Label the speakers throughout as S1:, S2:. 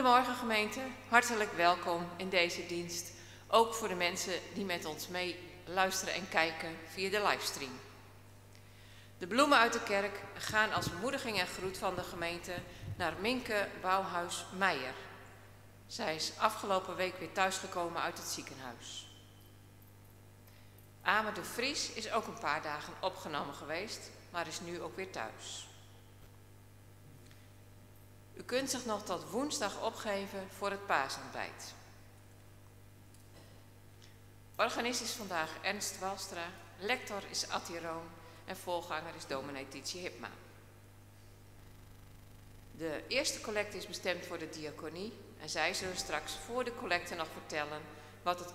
S1: Goedemorgen gemeente, hartelijk welkom in deze dienst. Ook voor de mensen die met ons mee luisteren en kijken via de livestream. De bloemen uit de kerk gaan als bemoediging en groet van de gemeente naar Minke Bouwhuis Meijer. Zij is afgelopen week weer thuisgekomen uit het ziekenhuis. Ame de Vries is ook een paar dagen opgenomen geweest, maar is nu ook weer thuis. U kunt zich nog tot woensdag opgeven voor het paasontbijt. Organist is vandaag Ernst Walstra, lector is Attie Roon en voorganger is dominee Tietje Hipma. De eerste collecte is bestemd voor de diaconie en zij zullen straks voor de collecte nog vertellen wat het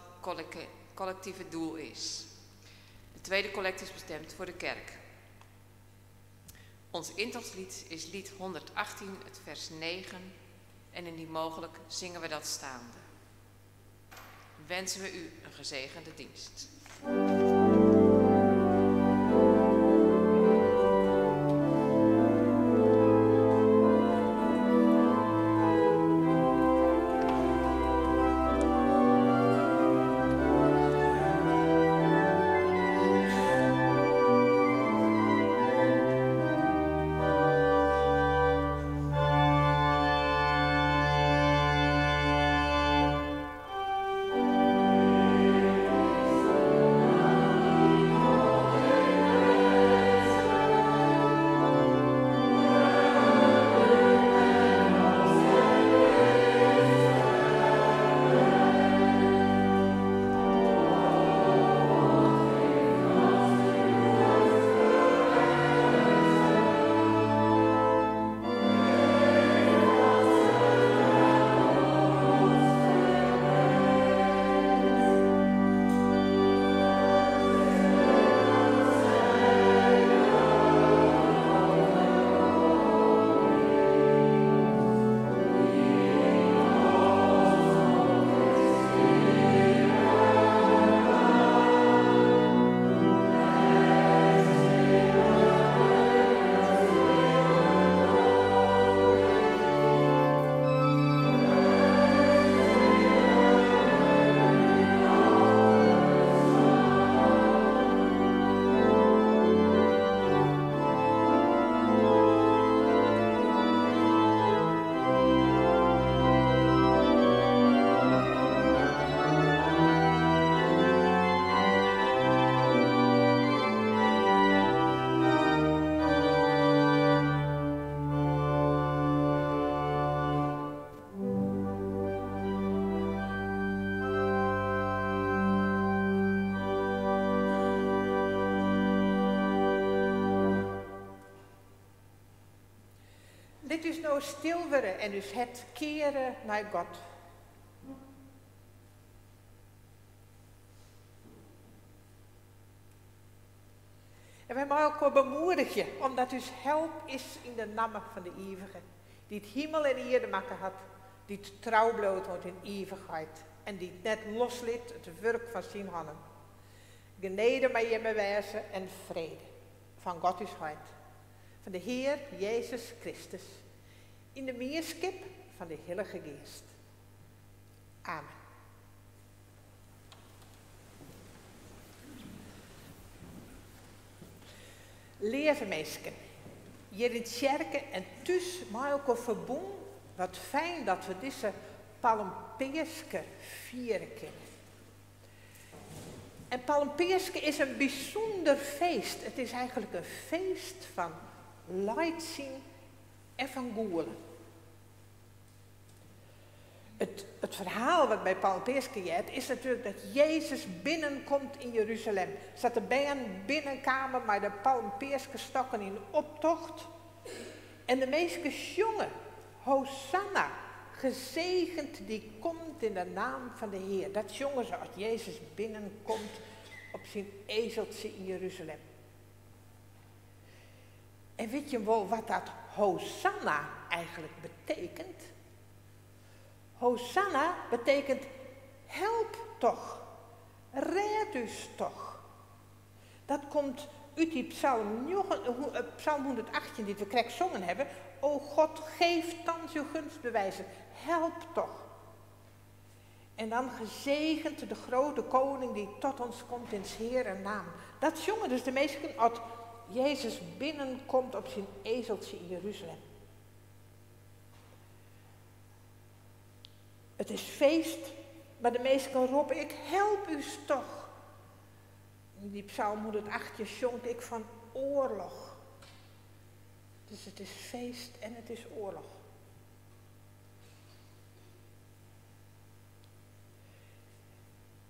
S1: collectieve doel is. De tweede collecte is bestemd voor de kerk. Ons intochtslied is lied 118, het vers 9 en indien mogelijk zingen we dat staande. Wensen we u een gezegende dienst.
S2: Lit ús no stil wurde en ús hert keare nei God. En wy meie elkoar bemoedigje, omdat ús help is yn de namme fan de Ivige, dy't himel en ierde makke hat, dy't trou bliuwt oant yn ivichheid en dy't net loslit it wurk fan syn hannen. Genede mei jimme wêze en frede fan God ús Heit, fan de Hear Jezus Kristus, yn de mienskip fan de Hillige Geast. Amen. Leave minsken, hjir yn tsjerke en thús mei elkoar ferbûn, wat fijn dat we dizze Palmpeaske fiere kinne. En Palmpeaske is in bysûnder feest. It is eigenlik in feest fan laitsjen en fan gûlen. It, it ferhaal wat by Palmpeaske heart is natuerlik dat Jezus binnenkomt yn Jeruzalem. Sa't de bern binnenkamen mei de palmpeaskestokken yn optocht. En de minsken sjonge, Hosanna, gezegend die komt in de naam van de Heer. Dat sjonge se as Jezus binnenkomt op syn ezeltsje yn Jeruzalem. En witte je wol wat dat Hosanna eigenlik betekent? Hosanna betekent help toch, rêd ús toch. Dat komt út dy psalm, psalm 118 dy't we krekt songen hawwe. O God, geef thans uw gunst bewijzen. Help toch. En dan gezegend de grote koning die tot ons komt in 's Heeren naam. Dat sjonge dus de minsken as Jezus binnenkomt op syn ezeltsje yn Jeruzalem. It is feest, mar de minsken roppe ek, help ús toch. Yn dy psalm 118 sjongt ek fan oarloch. Dus it is feest en it is oarloch.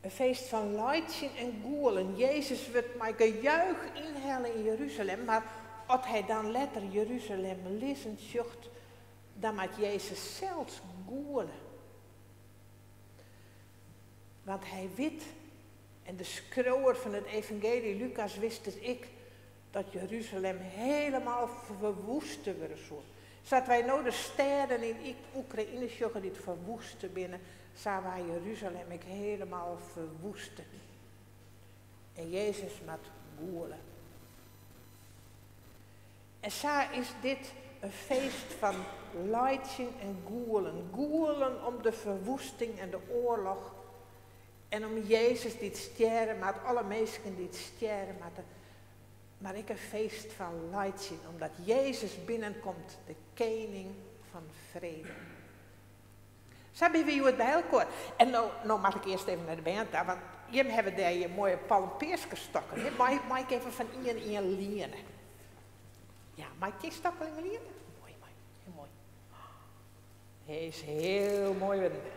S2: In feest fan laitsjen en gûlen. Jezus wurdt mei gejuich ynhelle yn Jeruzalem, mar as hy dan letter Jeruzalem lizzen sjocht, dan moat Jezus sels gûle. Want hy wit, en de skriuwer fan it evangeelje Lukas wist it ek, dat Jeruzalem hielendal ferwoeste wurde soe. Sa't wy no de stêden yn Oekraïne sjogge dy't ferwoeste binne, sa waard Jeruzalem ek hielendal ferwoeste. En Jezus moat gûle. En sa is dit in feest fan laitsjen en gûlen. Gûlen om de ferwoesting en de oarloch. En om Jezus dy't stjerre moat, alle minsken dy't stjerre moatte. Mar ek in feest fan laitsjen, omdat Jezus binnenkomt, de kening fan frede. Sa binne wy hjoed by elkoar. En no, no moat ik earst even nei de bern ta, want jim hawwe dêr je moaie palmpeaskestokken. Mei, mei ik even fan ien ien liene? Ja, mei ik dy stok even liene? Moai, moai, hiel moai. Hy is hiel moai wurden.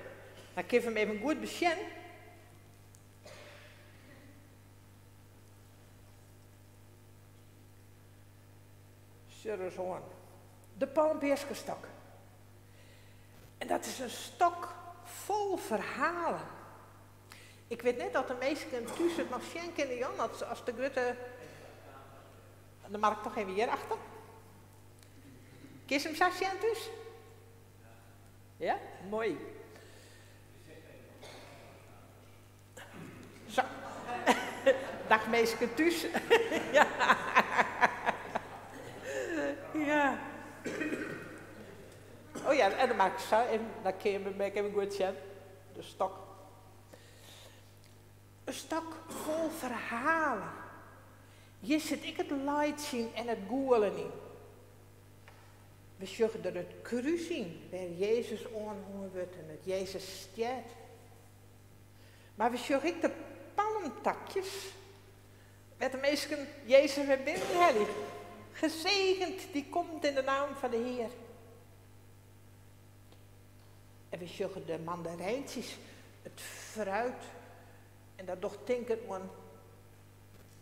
S2: Dan kinne we him even goed besjen. Sjoch ris oan. De palmpeaskestok. En dat is in stok fol ferhalen. Ik wit net oft de minsken thús it noch sjen kinne, Jan, as, as de grutte... Dan moat ik toch even hjirachter. Kinst him sa sjen thús? Ja, moai. Sa. Dag minsken thús. ja. Ja. Oh ja, en dan maak ik sa even, dan kin je me even goed sjen. De stok. In stok fol ferhalen. Hjir sit ek it laitsjen en it gûlen yn. We sjogge der it krús yn, wêr Jezus oanhongen wurdt en dat Jezus stjert. Mar we sjogge ek de palmtakjes, wêr't de minsken Jezus wer binnenhelje. Gezegend die komt in de naam fan de Hear. En we sjogge de mandarijntsjes, it fruit, en dat docht tinken oan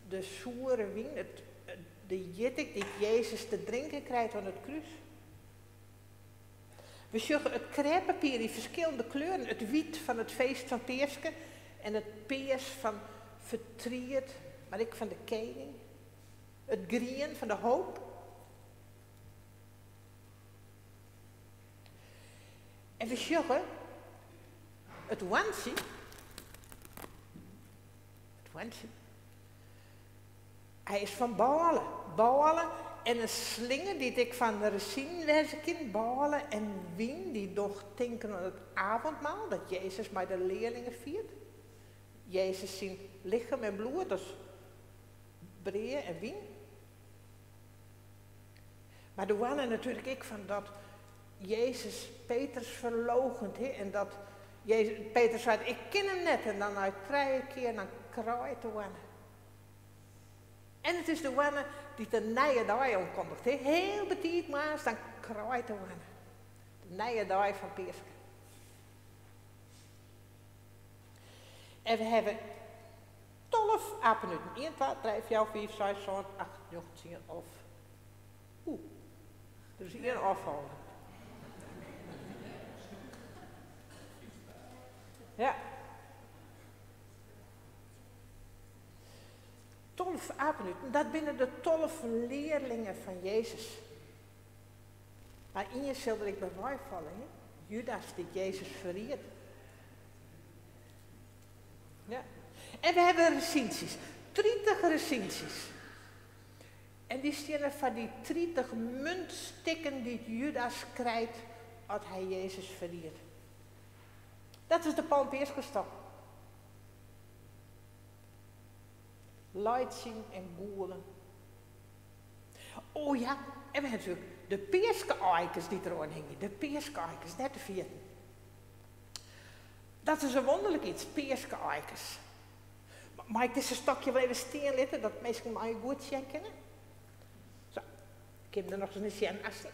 S2: de soere wyn, it, de jittik dy't Jezus te drinken krijt oan it krús. We sjogge it krêppapier yn ferskillende kleuren, it wyt fan it feest fan Peaske en it pears fan fertriet, mar ek fan de kening. It grien fan de hoop. En we sjogge it hoantsje, it hoantsje, hy is fan bôle, bôle en in slinger dy't ek fan resinen wêze kin, bôle en wyn dy't docht tinken oan it avondmaal dat Jezus mei de learlingen fiert. Jezus syn lichem en bloed as brea en wyn. Mar de hoanne natuerlik ek fan dat Jezus Petrus ferloochent he, en dat Jezus, Petrus seit ik kin him net en dan nei trije kear dan kraait de hoanne. En it is de hoanne dy't de nije dei oankondiget. He. Hiel betiid moarns dan kraait de hoanne. De nije dei fan Peaske. En we hawwe 12 apenuten. 1, 2, 3, 4, 5, 6, 7, 8, 9, 10, 11. Oeh, der is ien ôffallen. Ja. 12 apenuten, dat binne de 12 learlingen fan Jezus. Mar ien sil der ek by weifalle, hè? Judas dy't Jezus ferriedt. Ja. En we hawwe resyntsjes, 30 resyntsjes. En dy steane foar dy 30 muntstikken dy't Judas krijt as hy Jezus ferriedt. Dat is de palmpeaskestok. Laitsjen en gûlen. Oh ja, en we ha natuerlik de peaske-aaikes dy't deroan hingje. De peaske-aaikes, net te ferjitten. Dat is in wonderlik iets, peaske-aaikes. Mei ik dizze stokje wol even stean litte, dat minsken my goed sjen kinne? Sa, ik kin der noch ris nei sjen, Astrid.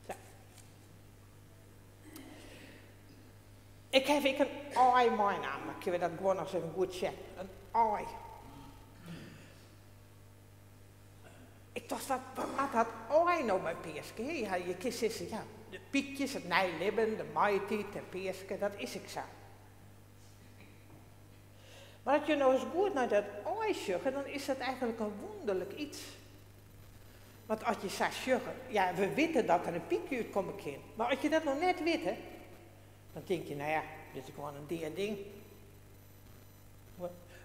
S2: Sa. Ik haw ek in aai meinaam, dan kinne we dat gewoan noch ris even goed sjen. In aai. Ik tocht, wat, wat moat dat aai no mei Peaske? Ja, je kinne sizze, ja, de pykjes, it nij libben, de maitiid en Peaske, dat is ek sa. Mar as je no ris goed nei dat aai sjogge, dan is dat eigenlik in wûnderlik iets. Want as je sa sjogge, ja, we witte dat der in pykje útkomme kin, mar as je dat noch net witte, dan tinke je, no ja, dit is gewoan in dea ding.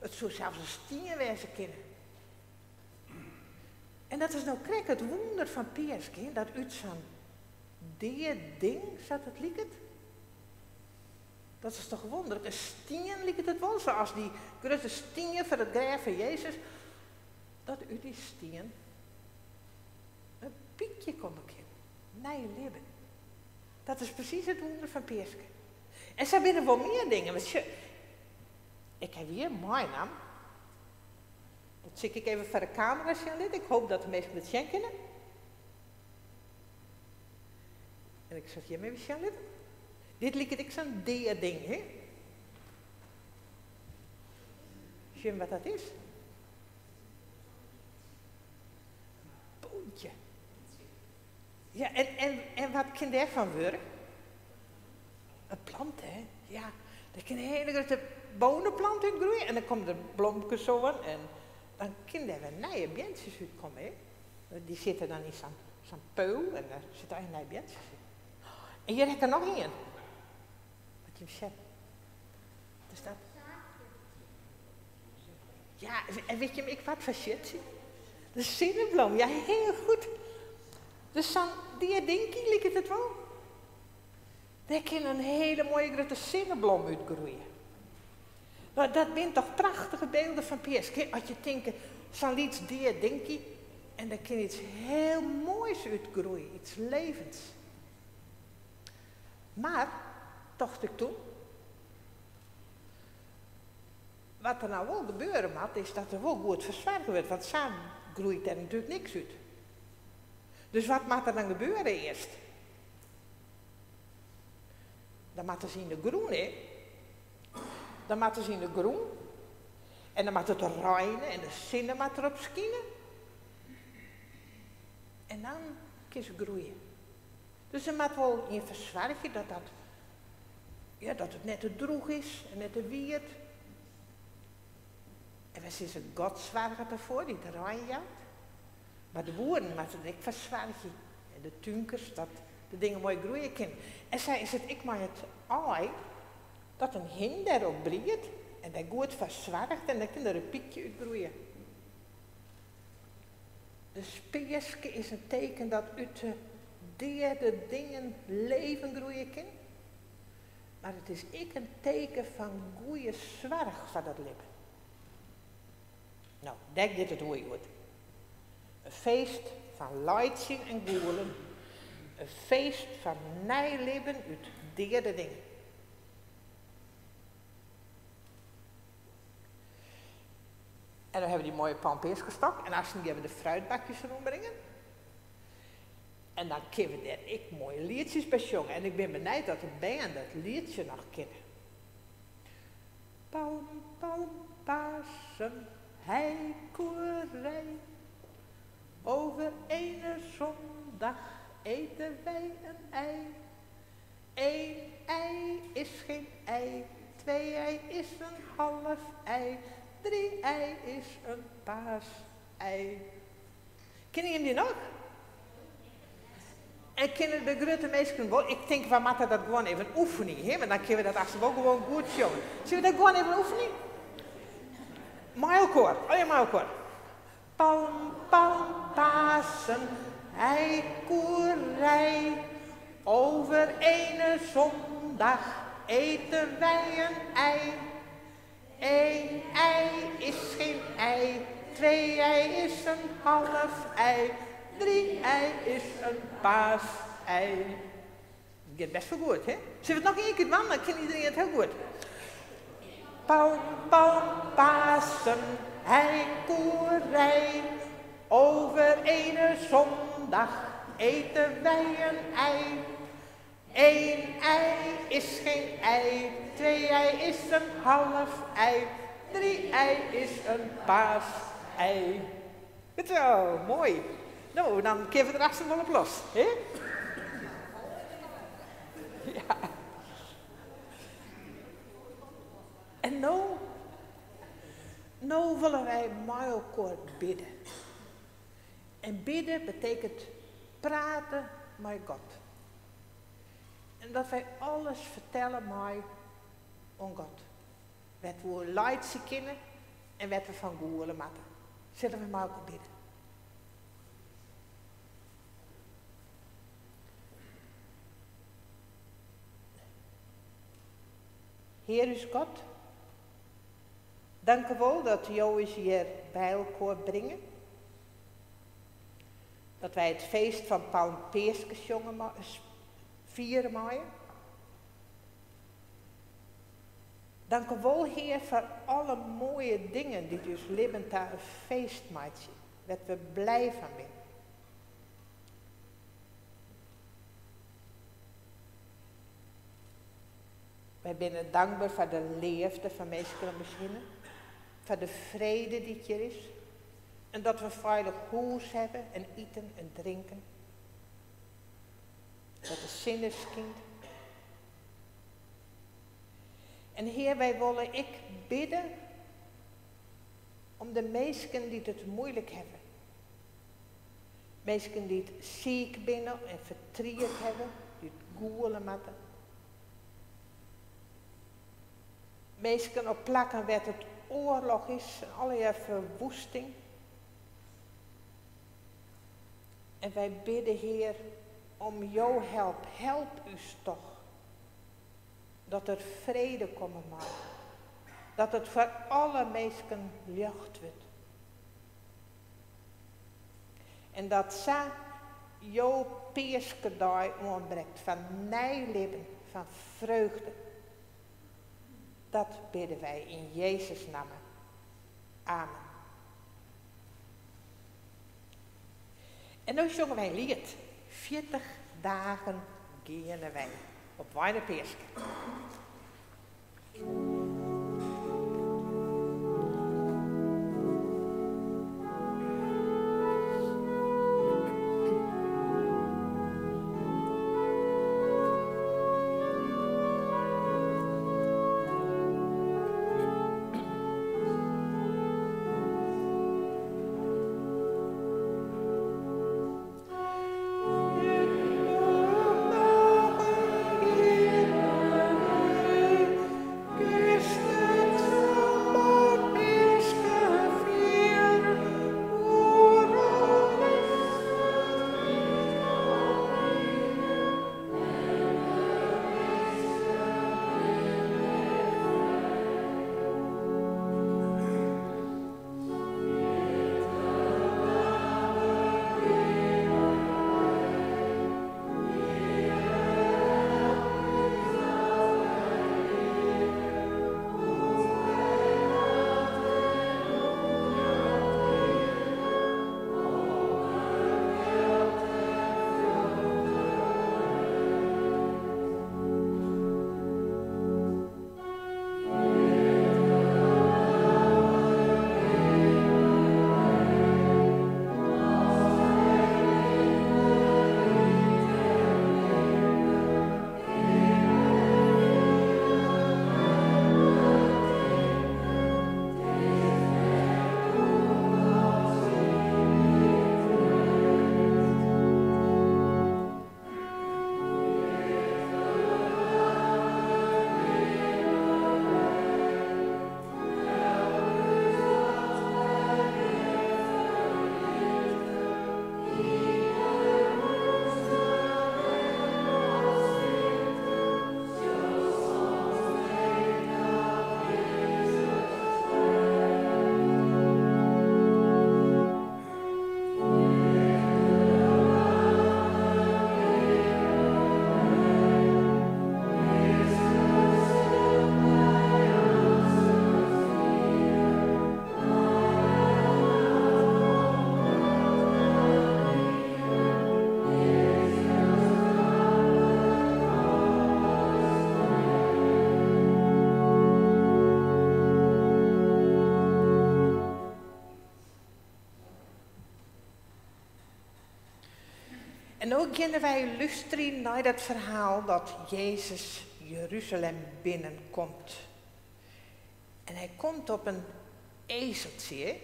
S2: It soe sels in stien wêze kinne. En dat is no krekt it wûnder fan Peaske, dat út sa'n dea ding, sa't it liket, dat is toch wûnderlik, in stien liket it wol, sa as dy grutte stien foar it grêf fan Jezus, dat út dy stien in pykje komme kin, nij libben. Dat is presys it wûnder fan Peaske. En sa binne der wol mear dingen. Want sjoch, ik haw hjir meinaam, dat sil ik even foar de kamera sjen litte, ik hoopje dat de minsken it sjen kinne. En ik sil it hjir even sjen litte. Dit liket ek sa'n dea ding, hè? Sjen wat dat is. Boontje. Ja, en, en, en wat kin dêrfan wurde? In plant, hè? Ja, der kin in hiele grutte boneplant út groeie en dan komme der blomkes oan en dan kin dêr wer nije beantsjes útkomme, hè? Dy sitte dan yn sa'n sa'n peul en dêr sitte allegear nije beantsjes yn. En hjir ha ik der noch ien. Wat jim sjen. Wat is dat? Ja, en wit jim ek wat foar sjirtsje? De sinneblom, ja, hiel goed. Dus sa'n dea dinkje liket it wol. Dêr kin in hiele moaie grutte sinneblom út groeie. No, dat binne toch prachtige bylden fan Peaske. As je tinke, sa'n lyts dea dinkje en dêr kin iets hiel moais út groeie, iets levends. Mar, tocht ik doe, wat der no wol gebeure moat, is dat der wol goed fersoarge wurdt, want sa groeit der natuerlik niks út. Dus wat moat der dan gebeure earst? Dan moatte se yn de grûn, hè? Dan moatte se yn de grûn en dan moat it reine en de sinne moat derop skine. En dan kin se groeie. Dus der moat wol ien fersoargje dat dat, ja, dat it net te drûch is en net te wiet. En wy sizze God soarget derfoar, dy't de rein jout. Mar de boeren moatte der ek foar soargje en de túnkers dat de dingen moai groeie kinne. En sa is it ek mei it aai, dat in hin dêrop briedt en dêr goed foar soarget en dan kin der in pykje út groeie. Dus Peaske is in teken dat út de deade dingen leven groeie kin, mar it is ek in teken fan goede soarch foar dat libben. No, dêr giet it oer hjoed. In feest fan laitsjen en gûlen, in feest fan nij libben út deade dingen. En dan hawwe we dy moaie palmpeaskestok en aansten gean we de fruitbakjes rûnbringen. En dan kinne we dêr ek moaie lietsjes by sjonge. En ik bin benijd oft de bern dat lietsje noch kinne. Palm, palm, Pasen, heikoerij. Over ene zondag eten wij een ei. Eén ei is geen ei, twee ei is een half ei, drie ei is een paasei. Kinne jim dy noch? En kinne de grutte minsken wol? Ik tink, wy moatte dat gewoan even oefenje, hè? Want dan kinne we dat aansten wol gewoan goed sjonge. Sille we dat gewoan even oefenje? Mei elkoar, allegear mei elkoar. Palm, palm, Pasen, eikoerij. Over ene zondag eten wij een ei. Eén ei is geen ei, twee ei is een half ei, drie ei is een paasei. Dat gaat best wel goed, hè? Zullen we het nog één keer doen? Dan kan iedereen het heel goed. Palm, palm, Pasen, heikoerij. Over ene zondag eten wij een ei. Eén ei is geen ei, twee ei is een half ei, drie ei is een paasei. Goed zo, mooi. Nou, dan kunnen we er achter wel op los, hè? Ja. En nou willen wij met elkaar bidden. En bidden betekent praten met God. En dat wij alles vertellen met aan God. Wat we leidsen kennen en wat we van goelen matten. Zullen we met elkaar bidden? Heer is God, dank u wel dat jou eens hier bij elkaar brengen. Dat wij het feest van Palmpeerskes vieren mogen. Dank u wel, Heer, voor alle mooie dingen die dus leven daar een feest maakt. Dat we blij van zijn. Wij zijn dankbaar voor de liefde van mensen om ons heen. Voor de vrede die hier is. En dat we veilig huis hebben en eten en drinken. Dat de zin is kind. En Heer, wij willen ik bidden om de mensen die het moeilijk hebben. Mensen die het ziek binnen en verdriet hebben, die het goelen matten. Mensen op plakken waar het oorlog is en allerlei verwoesting. En wij bidden, Heer, om jouw help. Help u toch. Dat er vrede komen mag. Dat het voor alle mensen lucht wordt. En dat sa jouw peeskedaai aanbrengt van nijlibben, van vreugde. Dat bidden wij in Jezus' naam. Amen. En nu zongen wij een lied. 40 dagen gaan wij op Wijne Peerske. En no geane wy lústerjen nei dat ferhaal dat Jezus Jeruzalem binnenkomt. En hy komt op in ezeltsje.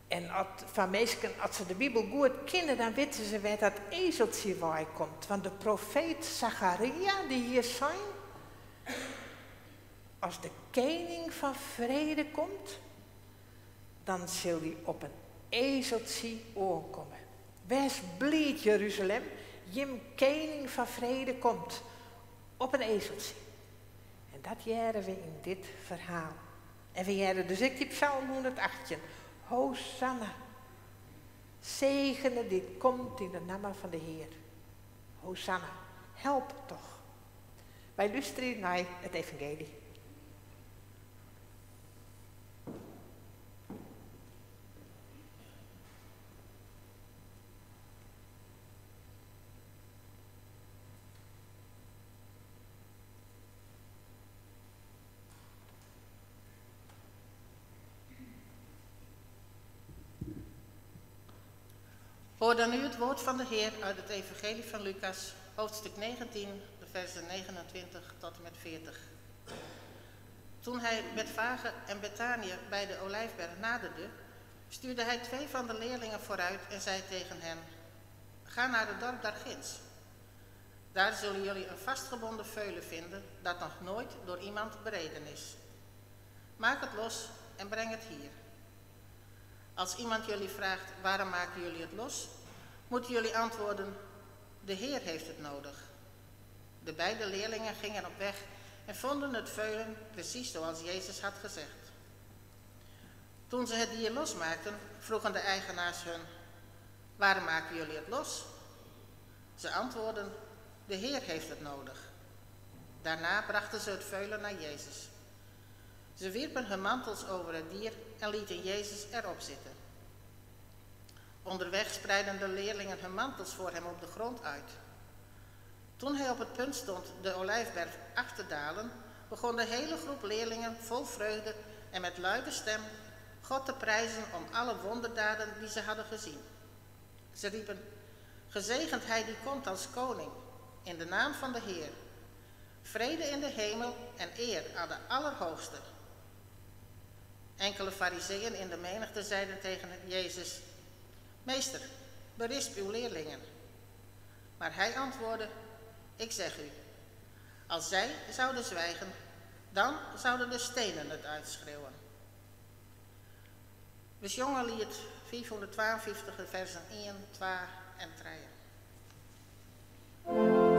S2: En at, fan minsken, as se de Bibel goed kenne, dan witte se wêr't dat ezeltsje wei komt. Want de profeet Zacharia, dy hie sein, as de kening fan frede komt, dan sil dy op in ezeltsje oankomme. Wês bliid, Jeruzalem, jim kening fan frede komt op in ezeltsje. En dat hearre we yn dit ferhaal. En we hearre dus ek dy Psalm 118. Hosanna. Segene dy't komt yn de namme fan de Hear. Hosanna. Help toch. Wy lústerje nei it evangeelje.
S3: Hoor dan nu het woord van de Heer uit het Evangelie van Lucas, hoofdstuk 19, de versen 29 tot en met 40. Toen hij Betfage en Betanië bij de Olijfberg naderde, stuurde hij twee van de leerlingen vooruit en zei tegen hen: Ga naar het dorp daarginds. Daar zullen jullie een vastgebonden veulen vinden dat nog nooit door iemand bereden is. Maak het los en breng het hier. Als iemand jullie vraagt: waarom maken jullie het los? Moeten jullie antwoorden: de Heer heeft het nodig. De beide leerlingen gingen op weg en vonden het veulen precies zoals Jezus had gezegd. Toen ze het dier losmaakten, vroegen de eigenaars hun: waarom maken jullie het los? Ze antwoordden: de Heer heeft het nodig. Daarna brachten ze het veulen naar Jezus. Ze wierpen hun mantels over het dier en lieten Jezus erop zitten. Onderweg spreidden de leerlingen hun mantels voor hem op de grond uit. Toen hij op het punt stond de Olijfberg af te dalen, begon de hele groep leerlingen vol vreugde en met luide stem God te prijzen om alle wonderdaden die ze hadden gezien. Ze riepen: gezegend hij die komt als koning, in de naam van de Heer. Vrede in de hemel en eer aan de Allerhoogste. Enkele farizeeën in de menigte zeiden tegen Jezus: Meester, berisp uw leerlingen. Maar hij antwoordde: ik zeg u, als zij zouden zwijgen, dan zouden de stenen het uitschreeuwen. We zongen lied 552, versen 1, 2 en 3.
S4: Amen.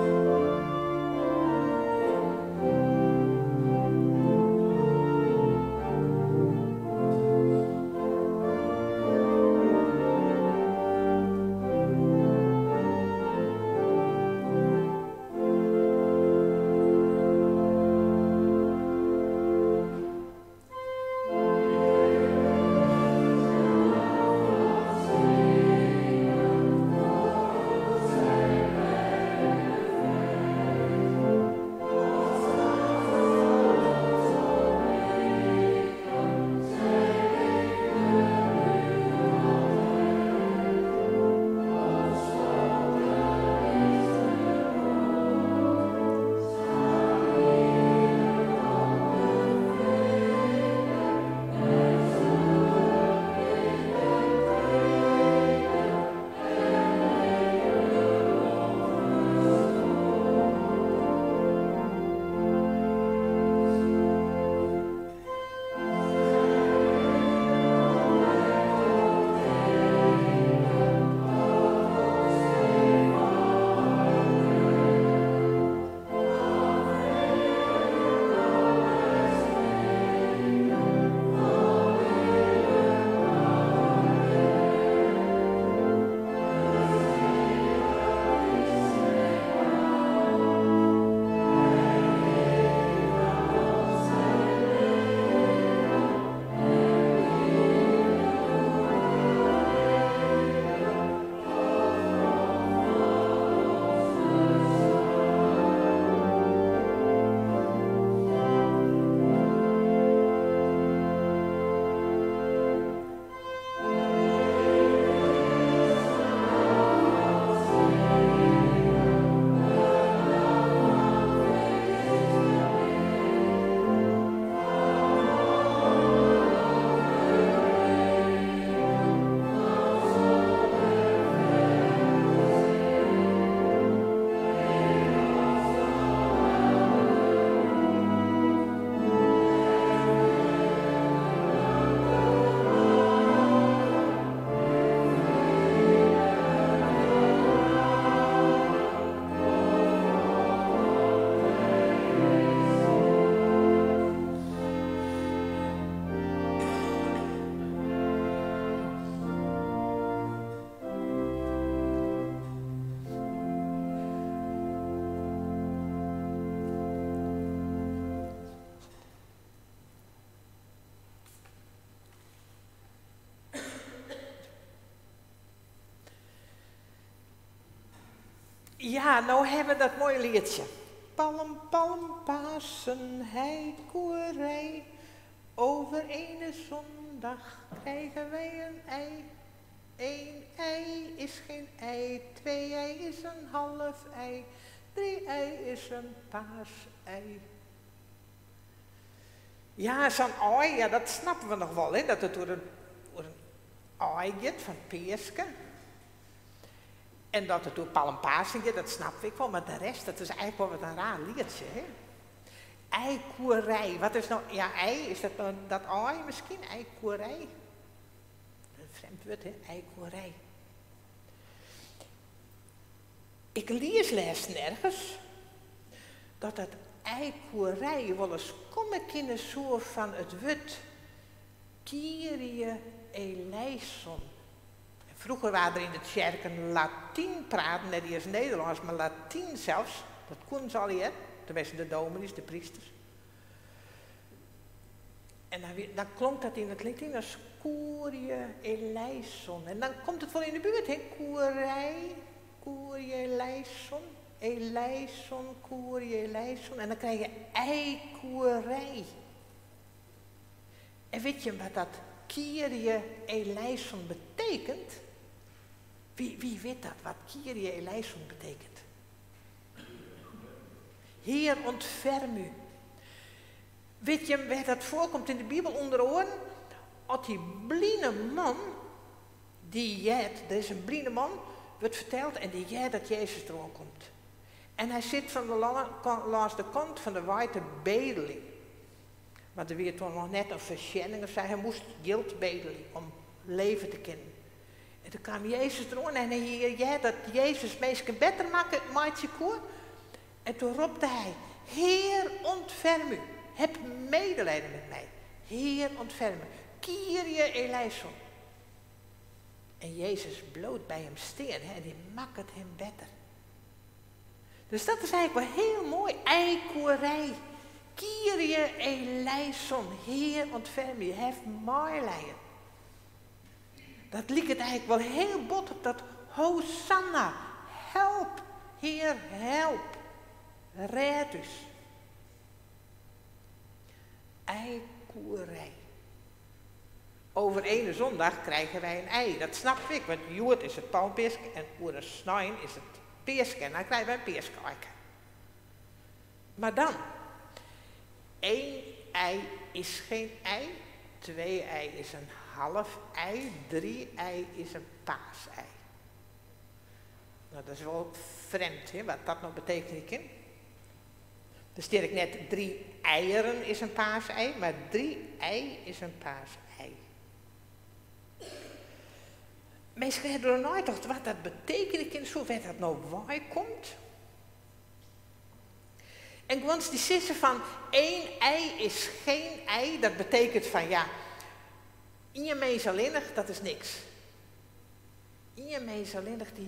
S2: Ja, no hawwe we dat moaie lietsje. Palm, palm, Pasen, heikoerij. Over ene zondag krijgen wij een ei. Eén ei is geen ei, twee ei is een half ei, drie ei is een paasei. Ja, sa'n ei, ja, dat snappe we noch wol, hè, dat it oer in, oer in ei giet fan Peaske. En dat it oer Palmpasen giet, dat snap ik wol, mar de rest, dat is eigentlik wol wat in raar lietsje, hè. Eikoerij, wat is no, ja, ei, is dat no dat ei miskien, eikoerij? In frjemd wurd, hè, eikoerij. Ik lies lêsten ergens dat dat eikoerij wolris komme kinne soe fan it wurd Kyrie eleison. Froeger waard der yn de tsjerken Latyn praten, net iens Nederlânsk, mar Latyn sels. Dat koenen se allegear, teminsten de dominys, de prysters. En dan, dan klonk dat yn it Latyn as Kyrie eleison. En dan komt it wol yn de buert, hè? Koerij, Kyrie eleison, eleison, Kyrie eleison. En dan krije je eikoerij. En witte je wat dat Kyrie eleison betekent? Wie, wie wit dat, wat Kyrie eleison betekent? Heer, ontferm u. Witte je wêr't dat foarkomt yn de Bibel? Under oaren, as dy bline man, dy heart, der is in bline man, wurdt ferteld, en dy heart dat Jezus deroan komt. En hy sit fan de lâns de kant fan de wei te bedeljen. Want der wie doe noch net in foarsjenning of sa, hy moast jild bedelje om leve te kinnen. En doe kaam Jezus deroan en hy hie heard dat Jezus minsken better makke, meitsje koe. En doe ropte hy, Hear, ontferm u, heb medelijden met mij. Hear, ontferm u. Kyrie eleison. En Jezus bliuwt by him stean en dy makket him better. Dus dat is eigentlik wol hiel moai. Eikoerij. Kyrie eleison. Hear, ontferm u, haw meilijen. Dat liket eigentlik wol hiel bot op dat Hosanna. Help, Hear, help. Rêd ús. Eikoerij. Over ene zondag krijgen wij een ei. Dat snap ik, want hjoed is it Palmpeaske en oer in snein is it Peaske en dan krije wy in peaskeaike. Mar dan, één ei is geen ei, twee ei is een half ei, drie ei is een paasei. No, dat is wol frjemd, hè, wat dat no betekenje kin. Der stiet ek net drie eieren is een paasei, mar drie ei is een paasei. Minsken hawwe deroer neitocht wat dat betekenje kin soe, wêr't dat no wei komt. En guons dy sizze fan één ei is geen ei, dat betekent fan ja, ien mins allinnich, dat is niks. Ien mins allinnich dy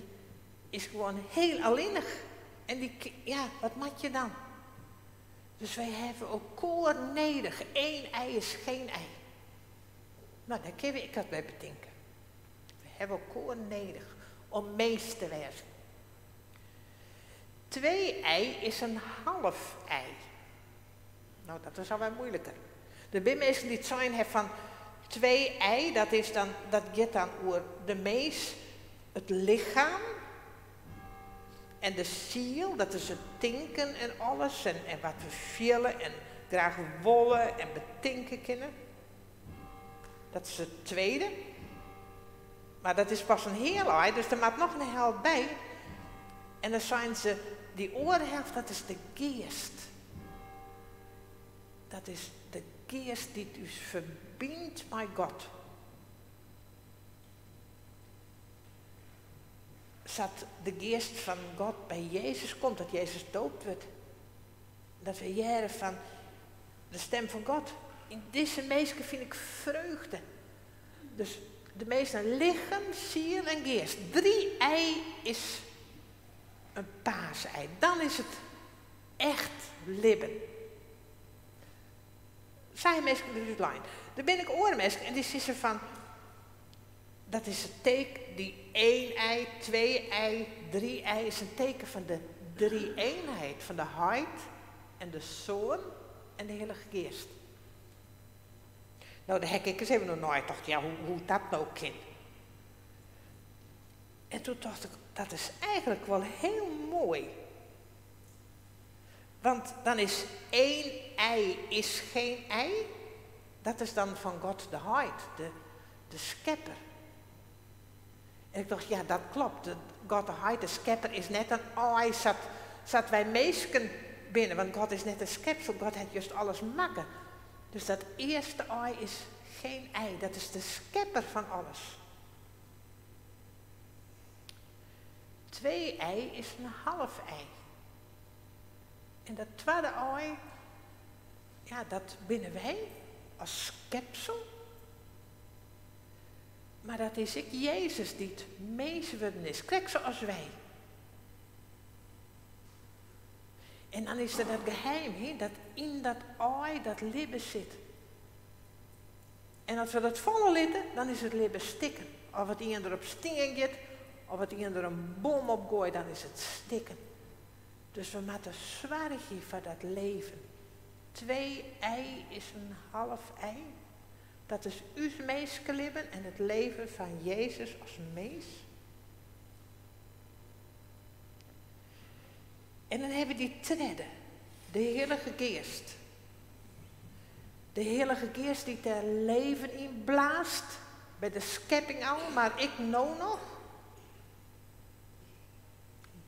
S2: is gewoan hiel allinnich. En dy, ja, wat moat je dan? Dus wy hawwe elkoar nedich. Eén ei is geen ei. No, dêr kinne we ek wat by betinke. We hawwe elkoar nedich om mins te wêzen. Twee ei is in half ei. No, dat is alwer muoiliker. Der binne minsken dy't sein hawwe fan twee ei, dat, is dan, dat giet dan oer de mins, it lichem en de siel, dat is it tinken en alles en, en wat we fiele en graach wolle en betinke kinne. Dat is it tweede. Mar dat is pas in heal ei, dus der moat noch in helte by. En dan seine se, dy oare helte, dat is de geast. Dat is de geast dy't ús ferbynt mei God. Sa't de geast fan God by Jezus komt, dat Jezus doopt wurdt. Dat we hearre fan de stim fan God. Yn dizze minske fyn ik freugde. Dus de measte lichem, siel en geast. Drie ei is in paasei. Dan is it echt libben. Sa ha minsken der útlein. Der binne ek oare minsken en dy sizze fan. Dat is it teken, dy één ei, twee ei, drie ei is in teken fan de drie-eenheid, fan de Heit en de Soan en de Hillige Geast. No, dêr ha ik ek ris even oer neitocht, ja, hoe't dat no kin. En toen tocht ik, dat is eigenlik wol hiel moai. Want dan is één ei is geen ei. Dat is dan fan God de Heit, de skepper. En ik tocht, ja, dat klopt. God de Heit, de skepper, is net in aai sa't wy minsken binne. Want God is net in skepsel, God hat just alles makke. Dus dat earste aai is geen ei, dat is de skepper fan alles. Twee ei is in half ei. En dat twadde aai, ja, dat binne wy as skepsel. Mar dat is ek Jezus dy't mins wurden is, krekt sa as wy. En dan is der dat geheim, hè, dat yn dat aai dat libben sit. En as we dat falle litte, dan is it libben stikken. Of it ien derop stean giet, of it ien der in bom op goait, dan is it stikken. Dus we moatte soargje foar dat leven. Twee ei is in half ei. Dat is ús minskelibben en it leven fan Jezus as mins. En dan hawwe we dy tredde, de Hillige Geast. De Hillige Geast dy't dêr leven yn blaast, by de skepping al, mar ek no noch.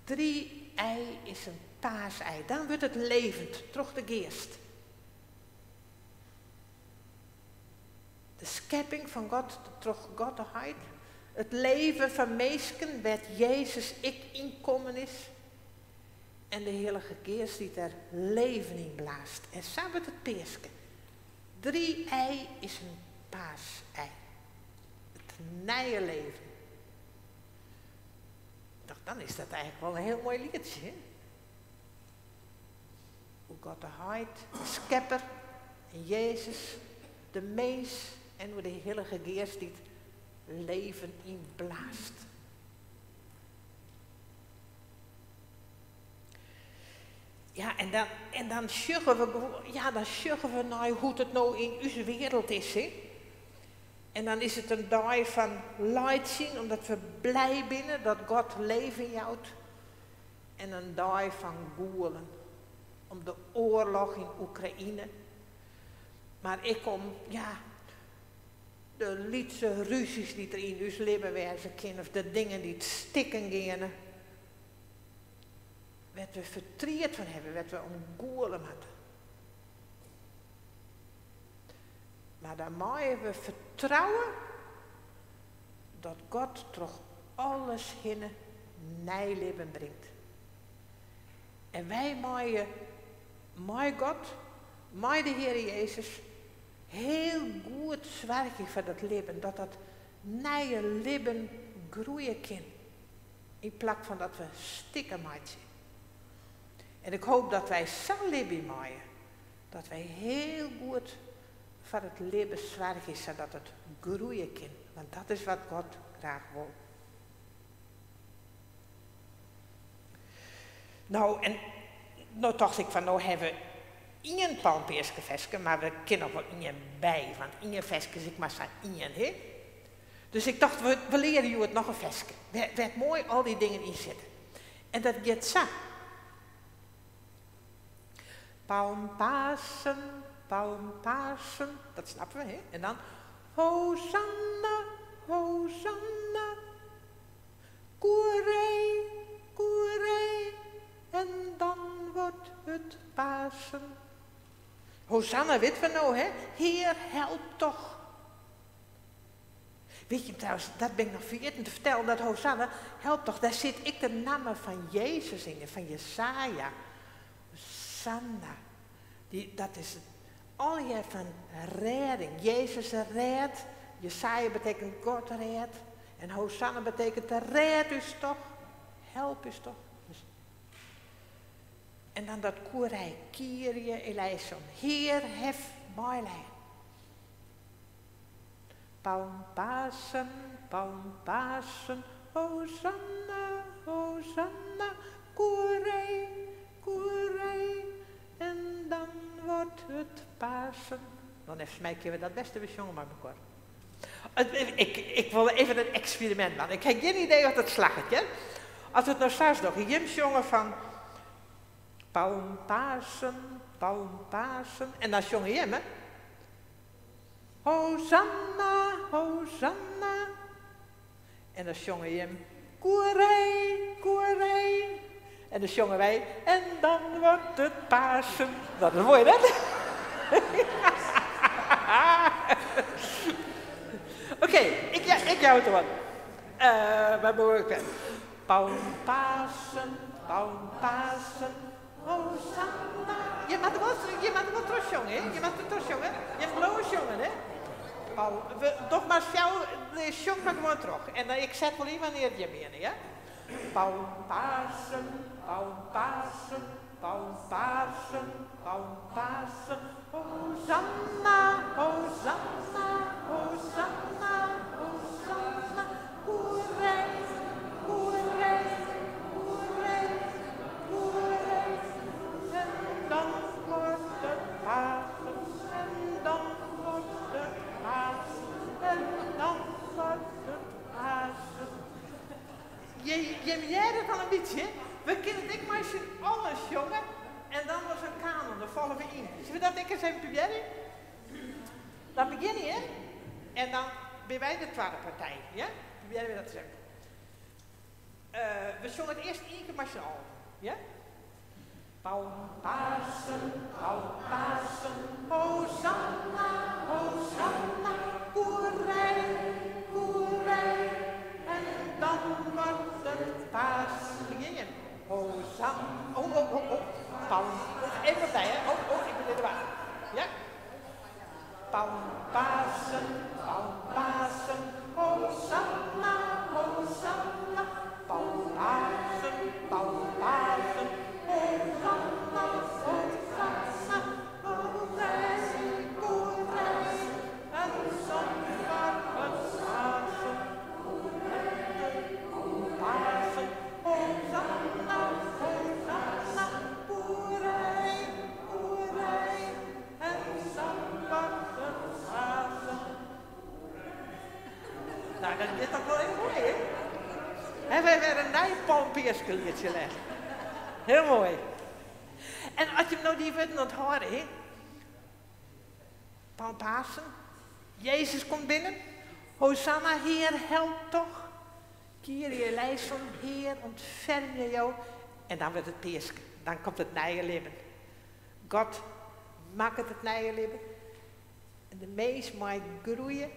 S2: Drie ei is in paasei, dan wurdt it levend troch de Geast. De skepping fan God troch God de Heit, it leven fan minsken wêr't Jezus ek yn kommen is en de Hillige Geast dy't der leven yn blaast. En sa wurdt it Peaske. Drie ei is in paasei. It nije leven. Doch, dan is dat eigenlik wol in hiel moai lietsje, hè? Oer God de Heit, de Skepper, en Jezus, de mins, en oer de Hillige Geast dy't leven ynblaast. Ja, en dan, en dan sjogge we gewoan, ja, dan sjogge we nei hoe't it no yn ús wereld is, hè. En dan is it in dei fan laitsjen, omdat we blij binne dat God leven jout. En in dei fan gûlen, om de oarloch yn Oekraïne. Mar ek om, ja, de lytse rúzjes dy't der yn ús libben wêze kinne, of de dingen dy't stikken geane, wêr't we fertriet fan hawwe, wêr't we om gûle moatte. Mar dan meie we fertrouwe dat God troch alles hinne nij libben bringt. En wy meie mei God, mei de Heare Jezus, hiel goed soargje foar dat libben, dat dat nije libben groeie kin, yn plak fan dat we stikken meitsje. En ik hoop dat wy sa libje meie, dat wy hiel goed foar it libben soargje sadat it groeie kin, want dat is wat God graach wol. No, en no tocht ik fan no hawwe we ien palmpeaskeferske, mar we kinne noch wol ien by, want ien ferske is ek mar sa ien, hè? Dus ik tocht, we leare hjoed noch in ferske, wêr't moai al dy dingen yn sitte. En dat giet sa. Palmpasen, palmpasen, dat snappe we, hè? En dan Hosanna, Hosanna, koeré, koeré, en dan wordt het Pasen. Hosanna witte we no, hè? Hear, help toch. Witte jim trouwens, dat bin ik noch ferjitten te fertellen, dat Hosanna, help toch, dêr sit ek de namme fan Jezus yn, fan Jesaja. Hosanna, dy, dat is it allegear fan rêding. Jezus rêdt, Jesaja betekent God rêdt, en Hosanna betekent rêd ús toch, help ús toch. Dus, en dan dat koerij, Kyrie eleison, Hear, hef meilijen. Palmpasen, Palmpasen, Hosanna, Hosanna, koerij, koerij. En dan wordt het Pasen. Dan even mij we dat beste we jongen maar elkaar. Ik wil even een experiment maken. Ik heb geen idee wat het slaget, hè? Als het nou straks nog een jongen van Palmpasen, Palmpasen. En dan jongen je hè? Hosanna, Hosanna. En dan zongen je hem, koerij, koerij. En dan zongen wij, en dan wordt het Pasen. Dat is mooi, hè? Oké, ik jou het ervan. Waar moet ik ben? Palmpasen, Palmpasen, Hosanna. Je mag wel terug zongen, hè? Je mag het terug zongen. Je mag wel zongen, hè? Paul, toch maar jou, de zong maar gewoon terug. En dan, ik zet wel in wanneer je meer, ja? Palmpasen, Palmpasen, Palmpasen, Palmpasen, Hosanna, Hosanna, Hosanna, Hosanna, koerij, koerij, koerij, koerij. En dan wordt het Pasen, en dan wordt het Pasen, en dan wordt het Pasen. Je jij het al een beetje, hè? We kunnen het ik maar z'n alles, jongen. En dan was een kanon, dan vallen we in. Zullen we dat ik eens even proberen? Dan begin je, hè? En dan ben wij de tweede partij, ja? Proberen we dat te zeggen. We zongen het eerst één keer maar z'n allen, ja? Palmpasen, Palmpasen, Hosanna, Hosanna, koerij, koerij. En dan wordt het Pasen. Begin je? Hosanna, oh, oh, oh, oh, Palm, even opzij, hè? Oh, oh, ik ben in de war. Ja? Palmpasen, Palmpasen, Hosanna, Hosanna, Palmpasen, Palmpasen, Hosanna, Hosanna, koerij, koerij, en dan wordt het Pasen, Palmpasen, Hosanna, Hosanna, koerij, koerij, en dan wordt het Pasen. Nou, dat is toch wel heel mooi, hè? En wij werden een nijpalmpeerskeliertje leggen. Heel mooi. En als je hem nou die woorden onthouden, hè? Palmpasen, Jezus komt binnen. Hosanna, Heer, help toch. Kyrie eleison, Heer, ontferm je jou. En dan wordt het peerske. Dan komt het nije leven. God maakt het nije leven. En de meest mag groeien.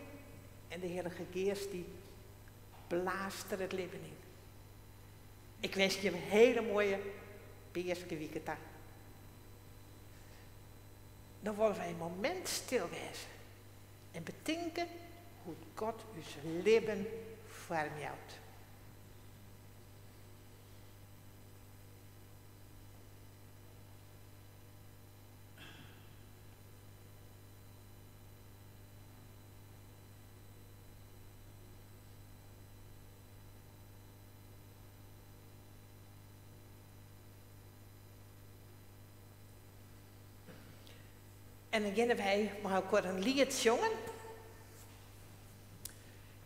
S2: En de Heilige Geest die blaast er het leven in. Ik wens je een hele mooie peerske weekend aan. Dan worden wij een moment stil wezen. En bedenken hoe God uw leven vormt. En dan gaan wij maar ook een lied zongen.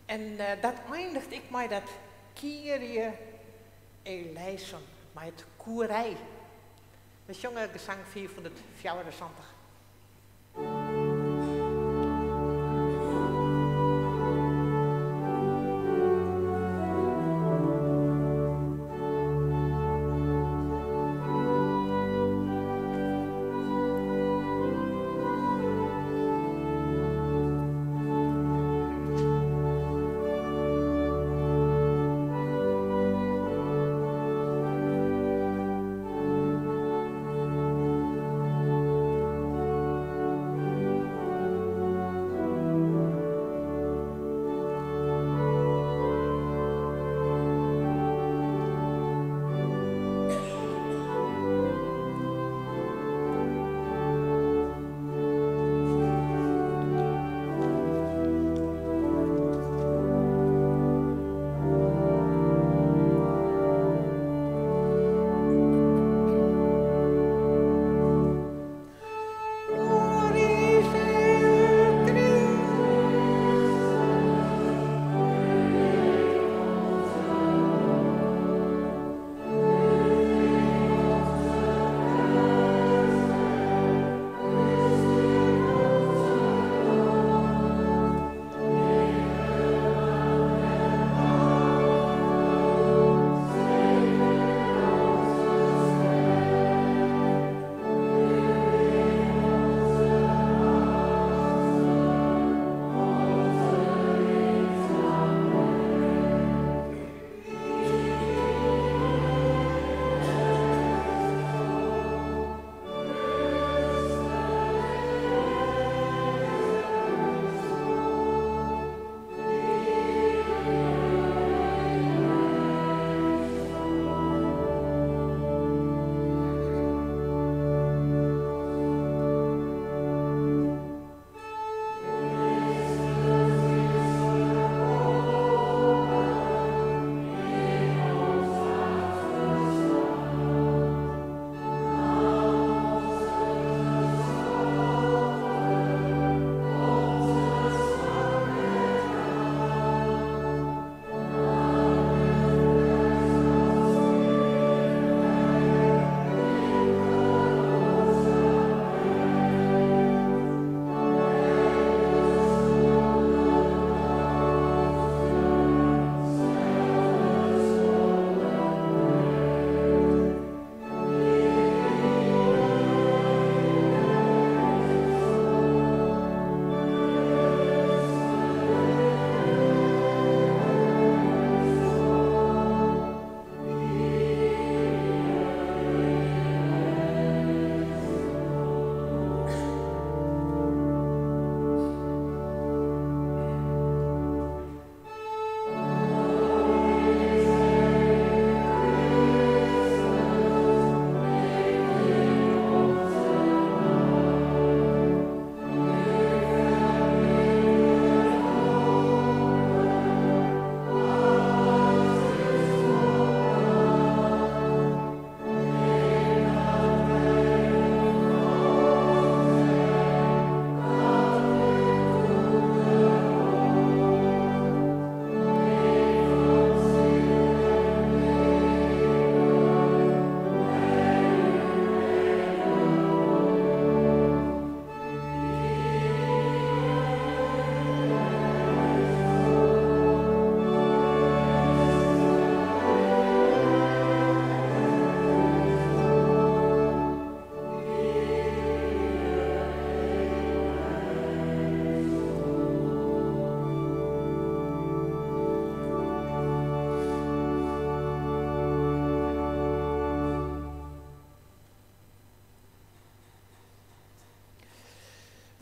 S2: En dat eindigt ik met dat Kyrie eleison, met het koerij. We zongen gezang 474.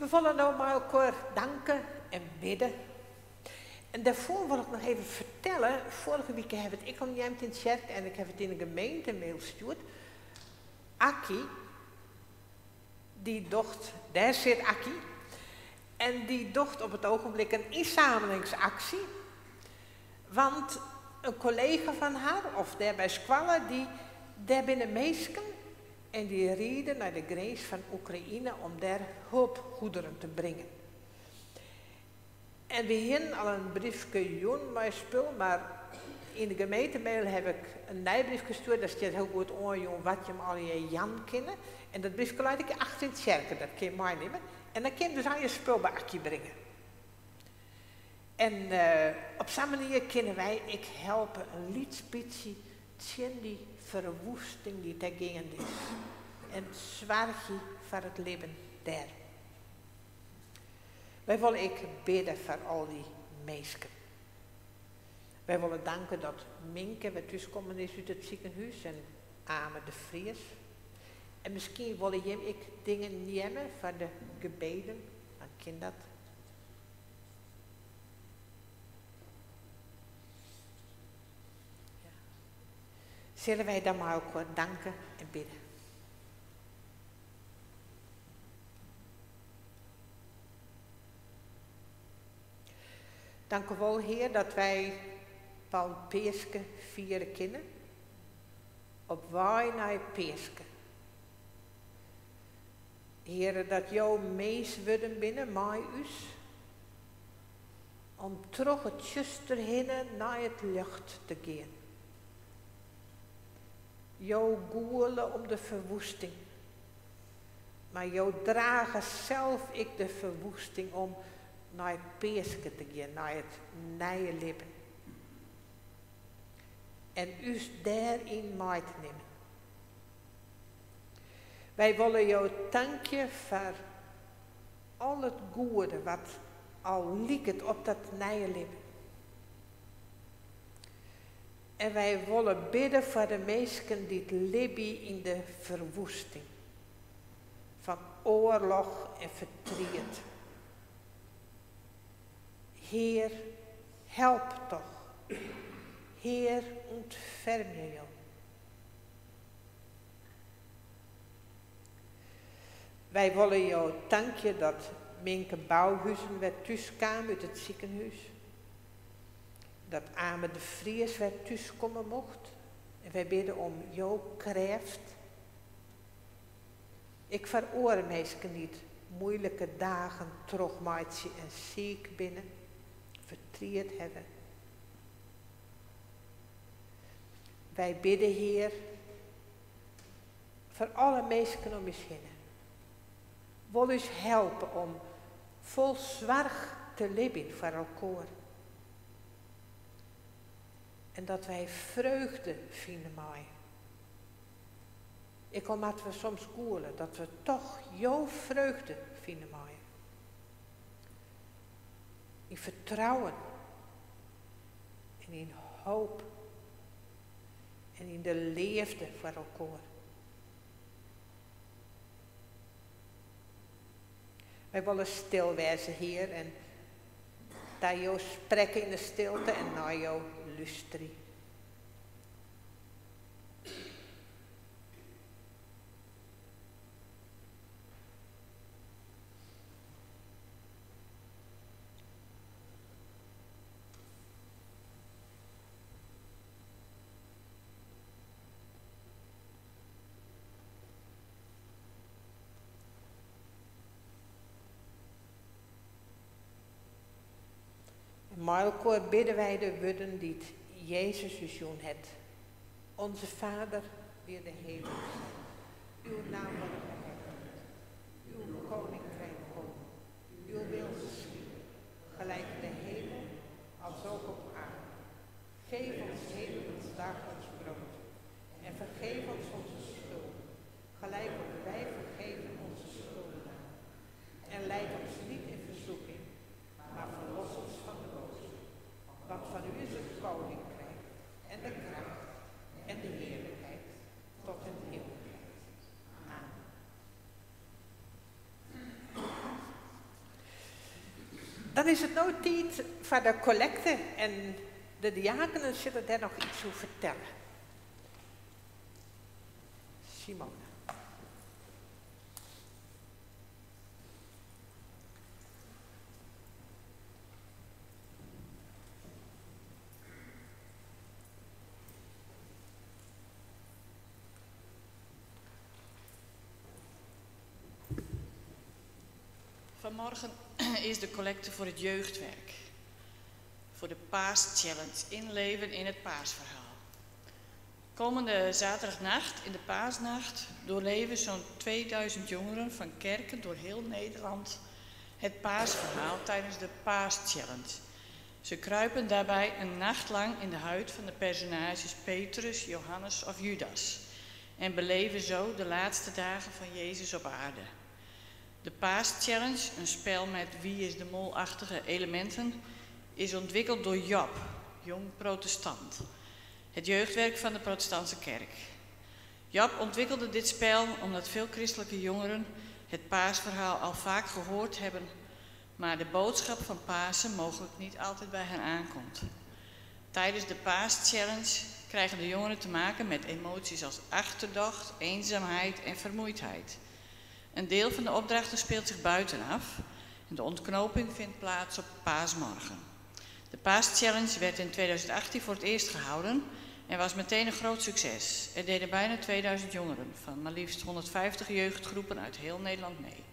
S2: We wolle no mei elkoar danke en bidde. En dêrfoar wol ik noch even fertelle, foarige wike ha we it ek al neamd yn tsjerke en ik ha it yn de gemeentemail stjoerd. Akkie, dy docht, dêr sit Akkie, en dy docht op it ogenblik in ynsamlingsaksje. Want in kollega fan har, of dêr by skoalle, dy, dêr binne minsken en dy ride nei de grins fan Oekraïne om dêr hulpgoederen te bringen. En we hienen al in briefke jûn mei spul, mar yn de gemeentemail ha ik in nij briefke stjoerd. Dêr stiet hiel goed oanjûn wat jim allegear jaan kinne. En dat briefke leit ek achter yn tsjerke, dat kin je meinimme. En dan kin je dus al je spul by Akkie bringe. En op sa'n manier kinne wy ek helpe in lyts bytsje tsjin dy ferwoesting dy't dêr geande is. En soargje foar it libben dêr. Wy wolle ek bidde foar al dy minsken. Wy wolle danke dat Minke wer thúskommen is út it sikehûs en Ame de Vries. En miskien wolle jim ek dingen neame foar de gebeden, dan kin dat. Ja. Sille wy dan mei elkoar danke en bidde. Dank u wol, Hear, dat wy Palmpeaske fiere kinne. Op wei nei Peaske. Heare, dat jo mins wurden binne mei ús. Om troch it tsjuster hinne nei it ljocht te gean. Jo gûle om de ferwoesting. Mar jo drage sels ek de ferwoesting om nei Peaske te gean, nei it nije libben. En ús dêryn mei te nimmen. Wy wolle jo tankje foar al it goede wat al liket op dat nije libben. En wy wolle bidde foar de minsken dy't libje yn de ferwoesting fan oarloch en fertriet. Hear, help toch. Hear, ûntfermje jo. Wy wolle jo tankje dat Minke Bouwhuizen wer thús kaam út it sikehûs. Dat Ame de Vries wer thús komme mocht. En wy bidde om jo krêft. Ek foar oare minsken dy't muoilike dagen trochmeitsje en siik binne, fertriet hawwe. Wy bidde, Hear, foar alle minsken om ús hinne. Wol ús helpe om fol soarch te libjen foar elkoar. En dat wy freugde fine meie. Ek al moatte we soms gûle, dat we toch jo freugde fine meie. Yn fertrouwen en yn hoop en yn de leafde foar elkoar. Wy wolle stil wêze, Hear, en ta jo sprekke yn de stilte en nei jo lústerje. En mei elkoar bidde wy de wurden dy't Jezus ús jûn hat. Onze Vader, die in de hemel zijt, uw naam wurde geheiligd, uw koninkrijk komme, uw wil geschiede, gelijk in de hemel, als ook op aarde. Geef ons heden ons dagelijks brood en vergeef ons onze schulden, gelijk ook wij vergeven onze schuldenaren. En leid ons niet in verzoeking, maar verlos ons van de boze. Want van u is het koninkrijk en de kracht en de heerlijkheid tot in eeuwigheid. Amen. Dan is it no tiid foar de kollekte en de diakenen sille dêr noch iets oer fertelle. Simone.
S4: Vanmorgen is de collecte voor het jeugdwerk. Voor de Paaschallenge, inleven in het paasverhaal. Komende zaterdagnacht, in de paasnacht, doorleven zo'n 2000 jongeren van kerken door heel Nederland het paasverhaal tijdens de Paaschallenge. Ze kruipen daarbij een nacht lang in de huid van de personages Petrus, Johannes of Judas en beleven zo de laatste dagen van Jezus op aarde. De Paaschallenge, een spel met wie is de mol-achtige elementen, is ontwikkeld door Job, jong protestant. Het jeugdwerk van de protestantse kerk. Job ontwikkelde dit spel omdat veel christelijke jongeren het paasverhaal al vaak gehoord hebben, maar de boodschap van Pasen mogelijk niet altijd bij hen aankomt. Tijdens de Paaschallenge krijgen de jongeren te maken met emoties als achterdocht, eenzaamheid en vermoeidheid. Een deel van de opdrachten speelt zich buitenaf en de ontknoping vindt plaats op paasmorgen. De Paaschallenge werd in 2018 voor het eerst gehouden en was meteen een groot succes. Er deden bijna 2000 jongeren van maar liefst 150 jeugdgroepen uit heel Nederland mee.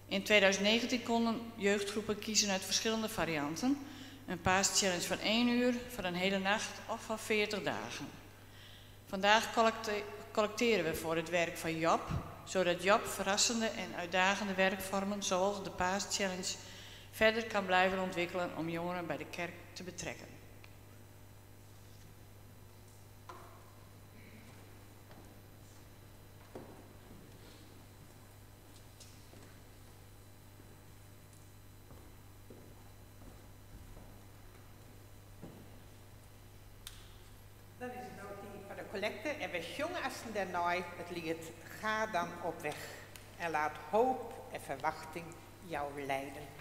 S4: In 2019 konden jeugdgroepen kiezen uit verschillende varianten. Een paaschallenge van 1 uur, van een hele nacht of van 40 dagen. Vandaag collecteren we voor het werk van Job, zodat Job verrassende en uitdagende werkvormen zoals de Paaschallenge verder kan blijven ontwikkelen om jongeren bij de kerk te betrekken.
S2: Dan is het nou tijd voor de collecte en we zongen als daarna het lied Ga dan op weg en laat hoop en verwachting jou leiden.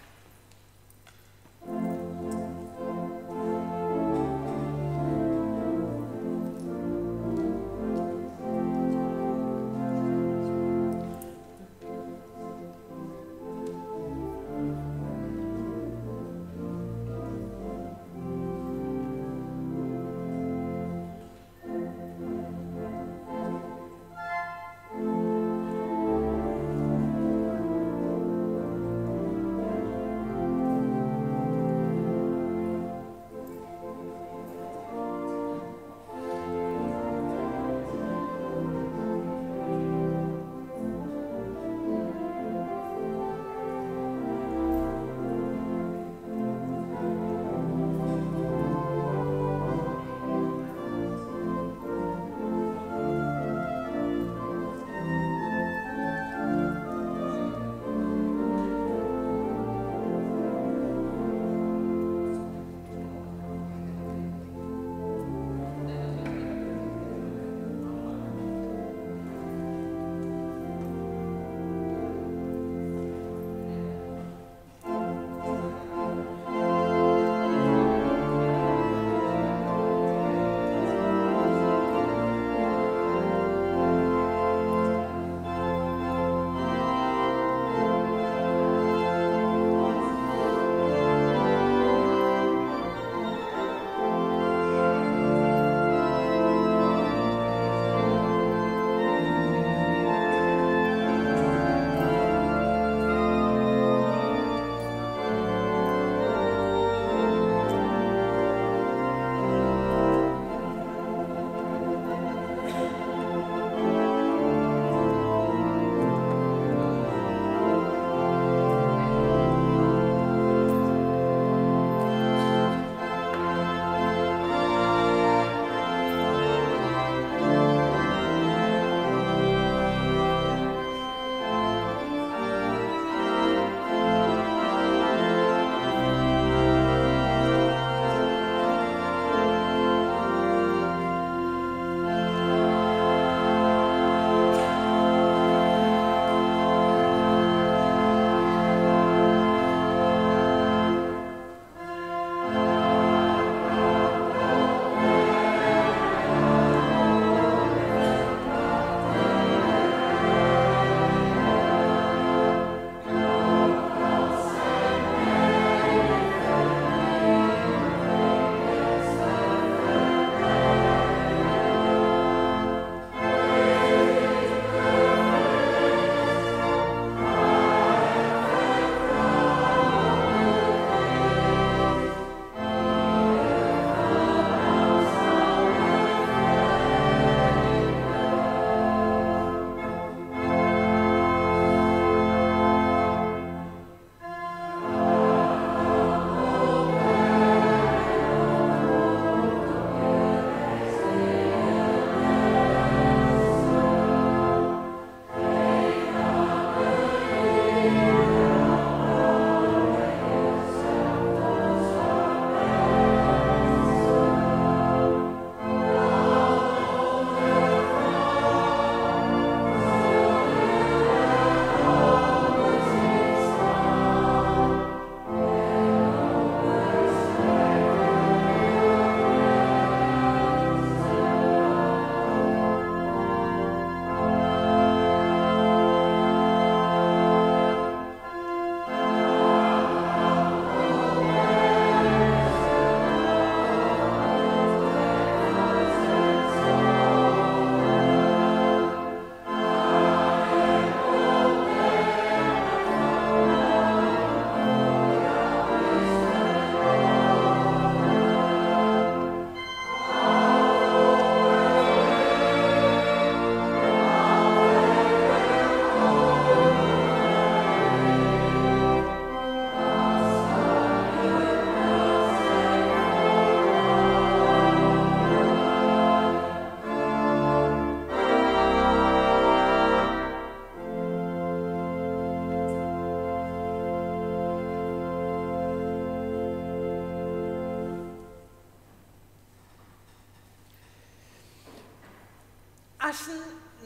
S2: As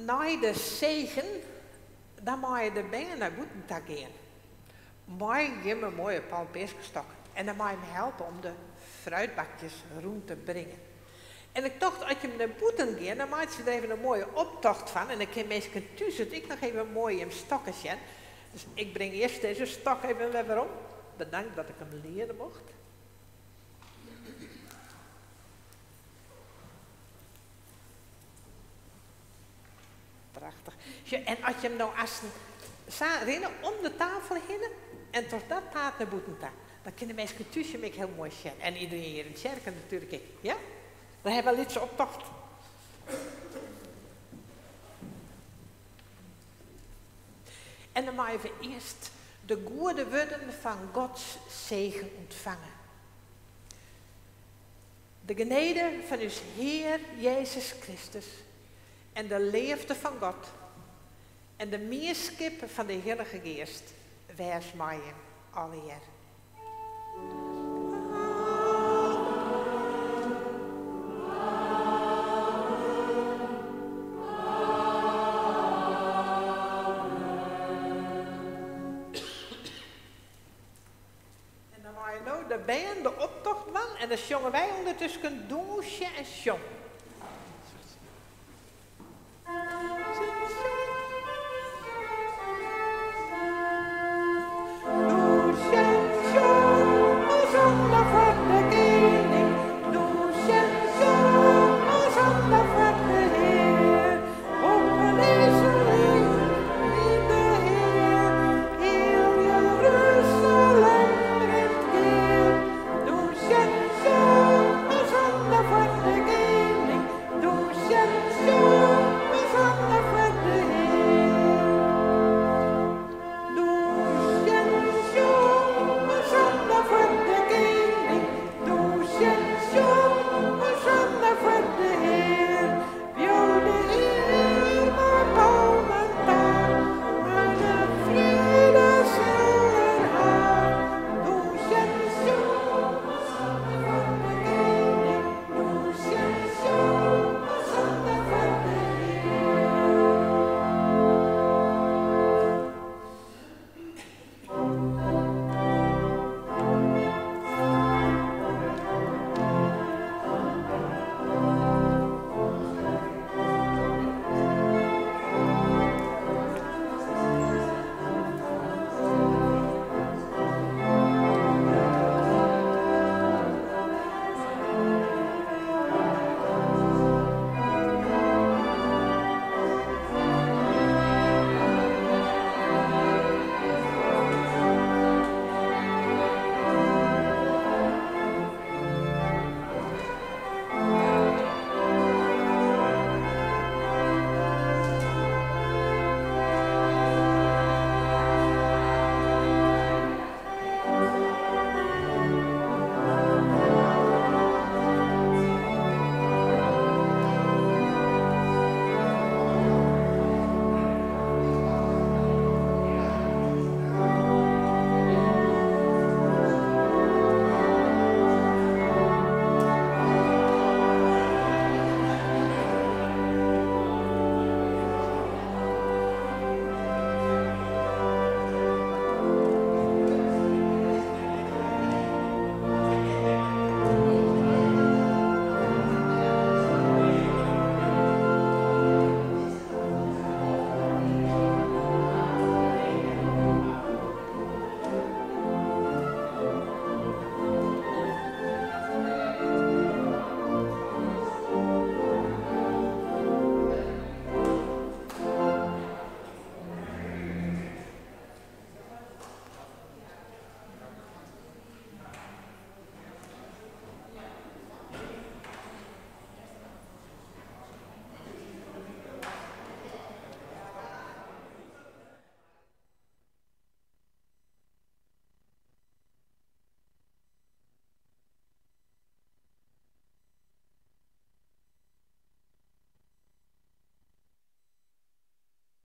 S2: nei de segen, dan meie de bern nei bûten ta gean. Mei jimme moaie palmpeaskestokken. En dan mei jim helpe om de fruitbakjes rûn te bringen. En ik tocht, as jim nei bûten gean, dan meitsje we der even in moaie optocht fan. En dan kinne minsken thús it ek noch even moai jim stokken sjen. Dus ik bring earst dizze stok even wer werom. Bedankt dat ik him liene mocht. Prachtich. Sjoch, en as jim no asten sa rinne om de tafel hinne en troch dat paad nei bûten ta, dan kinne de minsken thús jim ek hiel moai sjen. En iderien hjir yn tsjerke natuerlik ek. Ja? Dan hawwe we in lytse optocht. En dan meie we earst de goede wurden fan Gods segen ûntfange. De genede fan ús Hear Jezus Kristus en de leafde fan God en de mienskip fan de Hillige Geast wês mei jim allegear. En dan meie no de bern de optocht dwaan en dan sjonge wy ûndertusken dûnsje en sjong.